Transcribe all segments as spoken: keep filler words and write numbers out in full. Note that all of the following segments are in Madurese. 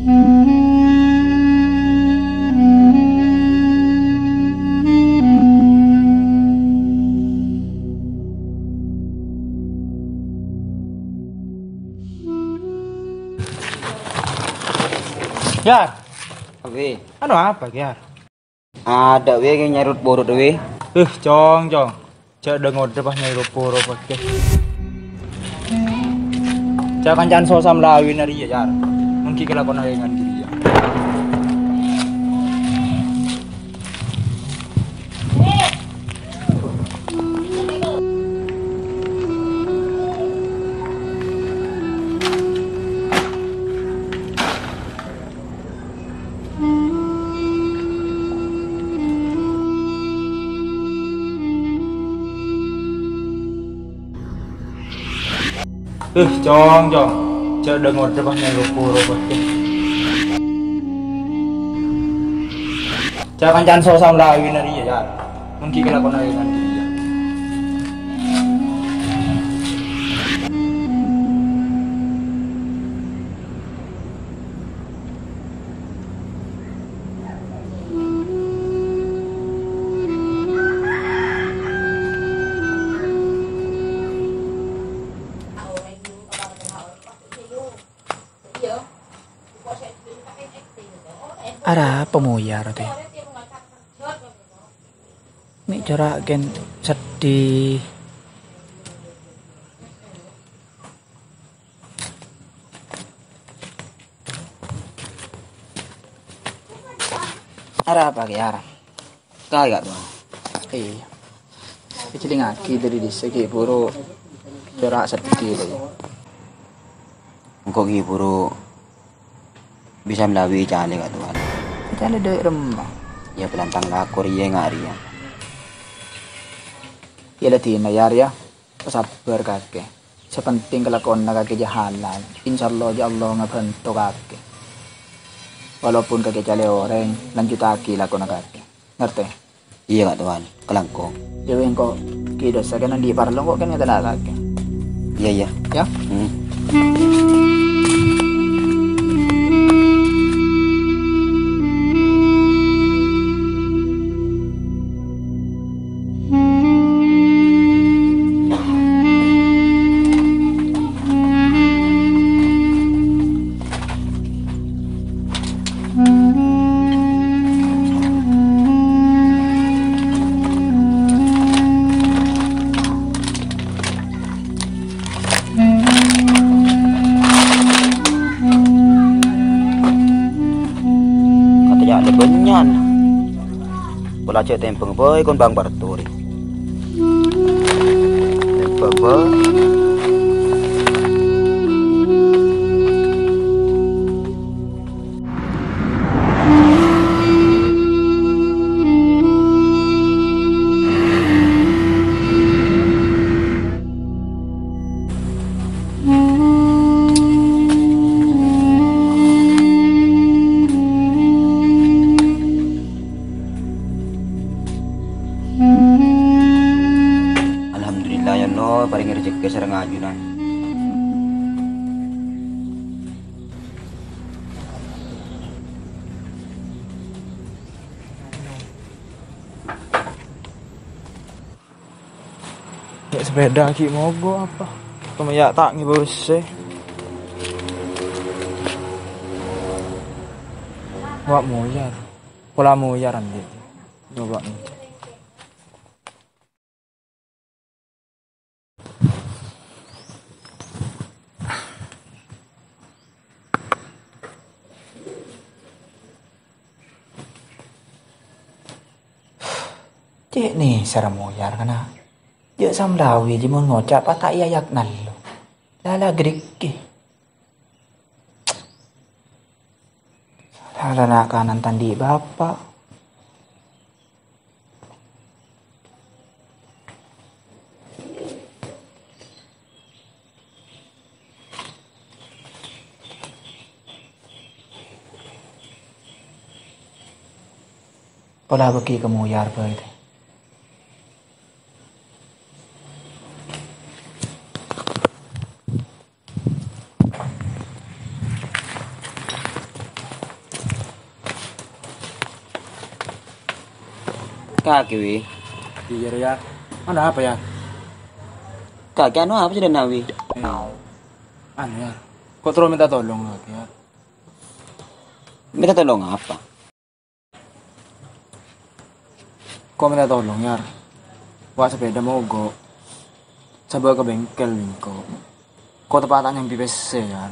Yar. Apa? Anu apa, Yar? Adâ' bhâi nyarot buru' bhâi. Eh, Cong, Cong. Jhâ' dâ-ngodâ pas nyarot buru' bhâi. Jhâ' kanca'an sosa malawi narèya, Yar. Mon ghi' kalakowan rèngan ghi' rèya. Eh, Cong, Cong. Jhâ' dâ-ngodâ pas nyarot buru' bhâi. Jhâ' kanca'an sosa malawi narèya, Yar. Mon ghi' kalakowan rèngan ghi' rèya. Arapa Moyar tè? Mè' cora' ghân seddhi. Arapa, Ki, arapa? Kaè, Ka' Towan. Iyâ. Ècellingngaghi dâri dissa' ghi' buru cora' seddhi, Ka' Towan. Engko' ghi' buru bisa malawi ècalè, Ka' Towan. Ècalè dâ' remma? Iyâ, bâlântang lako rèya, nga' rèya. Iyâ, la dinah, Yar, yâ. Sabbhâr, kakè. Sè pentèng kalakowanna kakè jhâ' halal. Insyaallah jhâ' Allah ngabhânto kakè. Walaupun kakè ècalè orèng, lanjuttaghi lakona kakè. Ngartè? Iyâ, Ka' Towan. Kalangkong. Yâ, wèng, ko' ghi' dâ' sakèna andi' parlo, ko' kan ngatèla' kakè. Iyâ, iyâ. Yâ? Hmm. Katanya ada banyan. Pola cek tembang boy kon bang Barturi. Tembang boy. Alhamdulillah, ya Allah, parèngè rejhekkè sareng ajunan. Ya, sepeda ghi' mogok apa? Kemaya ta' ngibâ bessè. Wa' Moyar. Pola Moyar, andi'. Coba nih. Cè' nèsèr Moyar kana. Jhâ' samlawi jhi mon ngoca' pa ta' èayak nallo. Lala ghriki. Lala na' kanan tandhi' bapa'. Pola bâgi ka Moyar bhâi, tè. Kakè, Wi. Iyâ, Yar. Anu apa, Yar? Kakè anu apa sè dâ'enna', Wi? Anu, Yar. Ko' terro minta tolong, Yar. Minta tolong apa? Ko' minta tolong, Yar. Wa' sepèda mogok. Sabâ' ka bengkel, bengko. Ko' teppa' ta' nyambi pèssè, Yar.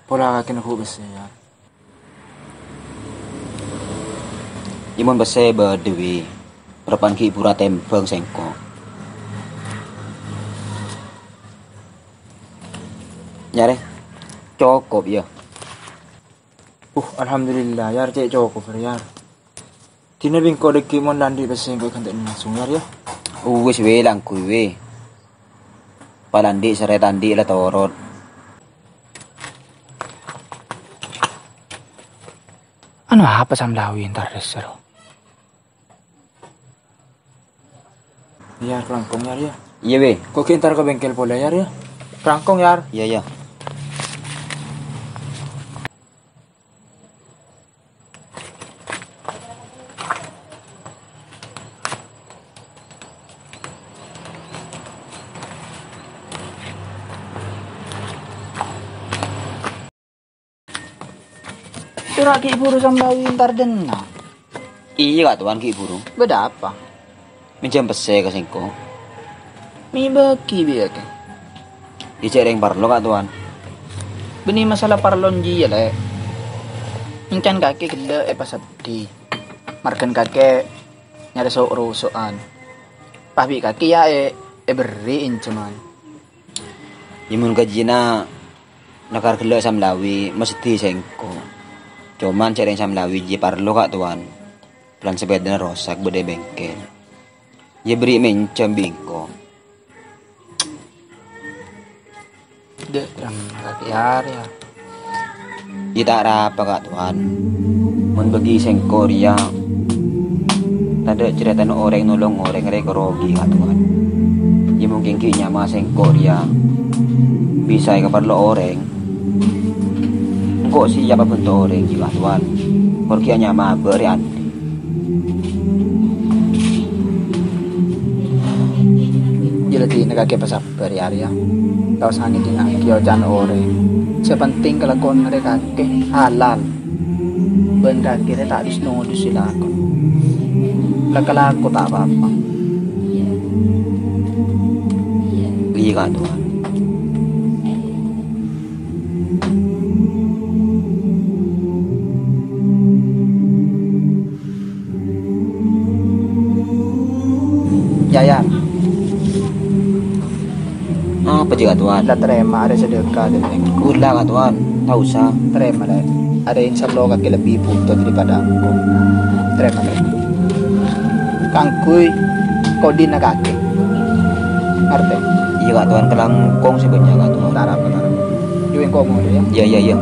Pola kakè neggu' pèssè, Yar. Yâ, mon pèssè bâdâ, Wi. Repan ghi' buru atèmbhâng sèngko'. Yâ, rè. Cokop, yâ. Uh, alhamdulillah, Yar, cè' cokop, Yar. Dinah bengko dhâggi' mon la andi' pèssè engko' èghântè'ana langsung, Yar, yâ. Uwis, Wi, langghuy, Wi. Pala andi' sarè ta' andi' la torot. Anu apa Samlawi entar dâsar? Yar, kalangkong, Yar, yâ. Iyâ, Wi. Ko' ghi' entar ka bengkel polè, Yar, yâ. Kalangkong, Yar. Iyâ, iyâ. Sèra ghi' buru Samlawi entar dâ'enna'. Iyâ, Ka' Towan, ghi' buru. Bâdâ apa? Mènjhâm pèssè ka sèngko'. Mè' bâgi bi' kakè. Iyâ, cè' rèng parlo, Ka' Towan. Bânnè masalah parlo jiyâ, Lè'. Èncan kakè ghellâ' èpaseddhi. Marghâna kakè nyarè so'-roso'an. Pas bi' kakè yâ è-, èberri' ènjhâman. Yâ, mon kajiyâna nakar ghellâ' Samlawi, maseddhi sèngko'. Coman cè' rèng Samlawi jiyâ parlo, Ka' Towan. Polana sepèdana rosak bâdâ è bengkel. Yâ, berri' mènjhâm bi' engko'. Dâ' remma kakè arèya. Yâ, ta' arapa, Ka' Towan. Mon bâgi sèngko' rèya, tadâ' carètana orèng nolong orèng rè karogi, Ka' Towan. Yâ, mungkin ghi' nyama sèngko' rèya bisa èkaparlo orèng. Engko' siap abhânto orèng, Ka' Towan. Pokokna nyama abâ' rè andi'. Jhâ' la dinah kakè pasabbhâr, yâ, arèya. Ta' osa ngèdingngaghi oca'na orèng. Sè penting kalakowan rè kakè halal. Bân kakè rè ta' dus-nodus sè lakon. La kalako ta' pa-apa. Iyâ, Ka' Towan. Yâ, yâ. Apa jiyâ, Ka' Towan? La tarèma arèya sadâka dâri engko'. Ghulâ, Ka' Towan. Ta' osa. Tarèma, Lè'. Arèya insyaallah kakè lebbi bhuto daripada engko'. Tarèma, tarèma. Kaangghuy kodhina kakè. Ngartè? Iyâ, Ka' Towan, kalangkong sè bânnya', Ka' Towan. Ta' arapa, ta' arapa. Yâ, engko' molè, yâ. Iyâ, iyâ, iyâ.